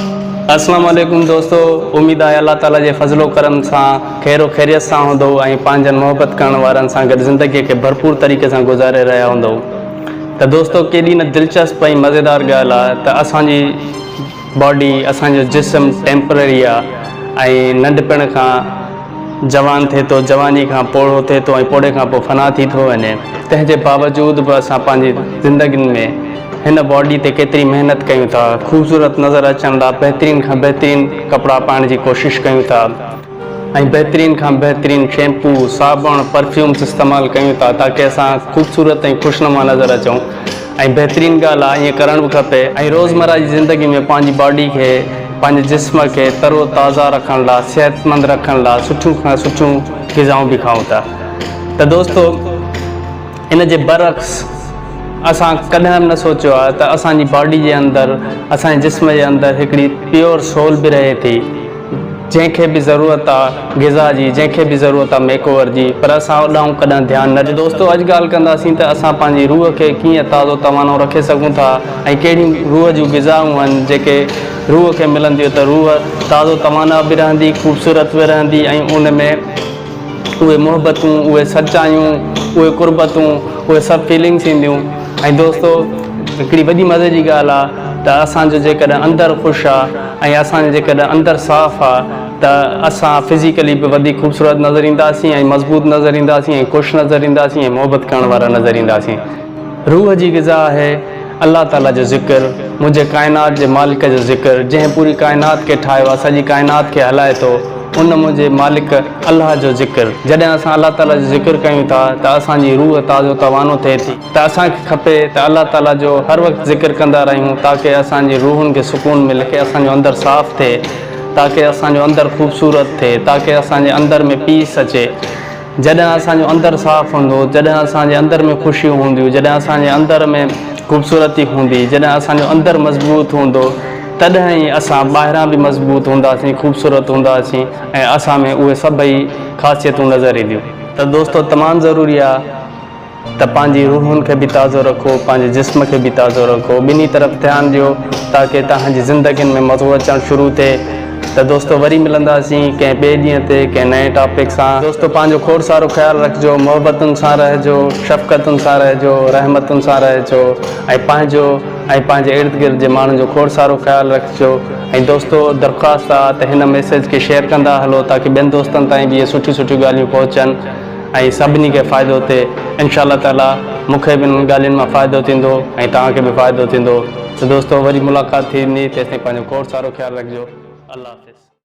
اسلام عليڪم دوستو اميد آهي الله تعالي جي فضل و ڪرم سان خير و خيريت سان هوندو ۽ پنهنجن محبت ڪرڻ وارن سان گڏ زندگي کي ڀرپور طريقي سان گذاري رهيا هوندو ته دوستو ڪيڏي نه دلچسپ ۽ مزيدار ڳالهه آهي ته اسان جي باڊي اسان جو جسم ٽيمپرري آهي ۽ ننڍپڻ کان جوان ٿئي ٿو، جواني کان پوڙهو ٿئي ٿو ۽ پوڙهي کان پوء فنا ٿي ٿو وڃي، تنهن جي باوجود به اسان پنهنجي زندگين ۾ هن باڊي تي ڪيتري محنت ڪيون ٿا، خوبصورت نظر اچڻ لاء بهترين کان بهترين ڪپڙا پائڻ جي ڪوشش ڪيون ٿا ۽ بهترين کان بهترين شيمپو، صابڻ، پرفيومز استعمال ڪيون ٿا تاڪه اسان خوبصورت ۽ خوشنما نظر اچون ۽ بهترين ڳالهه آهي ائين ڪرڻ به کپي ۽ روزمره جي زندگي ۾ پنهنجي باڊي کي پنهنجي جسم کي تر و تازه رکڻ لا صحتمند رکڻ لا سٺيون کان سٺيون غذائون به کائون ٿا ته دوستو ان جي برعڪس اسان ڪڏهن به نه سوچيو آهي ته اسان جي باڊي جي اندر اسان جي جسم جي اندر هڪڙي پيور سول به رهي ٿي جنهن کي به ضرورت آ غذا جي جنهن کي به ضرورت آ ميڪ اوور جي پر اسان اوڏانهن ڪڏهن ڌيان نه دوستو اڄ ڳالهه ڪنداسين ته اسان پنهنجي روح کي ڪيئن تازو توانو رکي سگهون ٿا ۽ ڪهڙيون روح جون غذائون آهن جيڪي روح کي ملنديون ته روح تازو توانا به رهندي خوبصورت به رهندي ۽ ان ۾ اهي محبتون اهي سچايون اهي قربتون اهي سڀ فيلنگس اينديون ۽ دوستو هڪڙي وڏي مزي جي ڳالهه آ ته اسان جو جيڪڏهن اندر خوش آ ۽ اسان جو جيڪڏهن اندر صاف آ ته اسان فزيڪلي به وڌيڪ خوبصورت نظر اينداسين ۽ مضبوط نظر اينداسين ۽ خوش نظر اينداسين ۽ محبت ڪرڻ وارا نظر اينداسين. روح جي غذا آهي الله تعالي جو ذڪر، منهنجي ڪائنات جي مالڪ جو ذڪر، جنهن پوري ڪائنات کي ٺاهيو آهي، سڄي ڪائنات کي هلائي ٿو، ان منهنجي مالڪ الله جو ذڪر. جڏهن اسان الله تعالي جو ذڪر ڪيون ٿا ته اسان جي روح تازو توانو ٿئي ٿي. ته اسان کي کپي ته الله تعالي جو هر وقت ذڪر ڪندا رهيون تاڪه اسان جي روحن کي سڪون ملي، تاڪه اسان جو اندر صاف ٿئي، تاڪه اسان جو اندر خوبصورت ٿئي، تاڪه اسان جي اندر ۾ پيس اچي. جڏهن اسان جو اندر صاف هوندو، جڏهن اسان جي اندر ۾ خوشيون هونديون، جڏهن اسان جي اندر ۾ خوبصورتي هوندي، جڏهن اسان جو اندر مضبوط هوندو، تڏهن ئي اسان ٻاهران به مضبوط هونداسين، خوبصورت هونداسين ۽ اسان ۾ اهي سڀئي خاصيتون نظر اينديون. ته دوستو تمام ضروري آهي ته پنهنجي روحن کي به تازو رکو، پنهنجي جسم کي به تازو رکو، ٻنهي طرف ڌيان ڏيو تاڪه توهان جي زندگين ۾ مزو اچڻ شروع ٿئي. ته دوستو وري ملنداسين ڪنهن ٻئي ڏينهن تي ڪنهن نئين ٽاپڪ سان. دوستو پنهنجو کوڙ سارو خيال رکجو، محبتن سان رهجو، شفقتن سان رهجو، رحمتن سان رهجو ۽ پنهنجو ۽ پنهنجي ارد گرد جي ماڻهن جو کوڙ سارو خيال رکجو ۽ دوستو درخواست آ ته هن ميسيج کي شيئر ڪندا هلو تاڪه ٻين دوستن تائين به اهي سٺيون سٺيون ڳالهيون پهچن ۽ سڀني کي فائدو ٿئي انشاء الله تعالي مون کي به انهن ڳالهين مان فائدو ٿيندو ۽ توهان کي به فائدو ٿيندو ته دوستو وري ملاقات ٿيندي تيستائين پنهنجو کوڙ سارو خيال رکجو الله حافظ.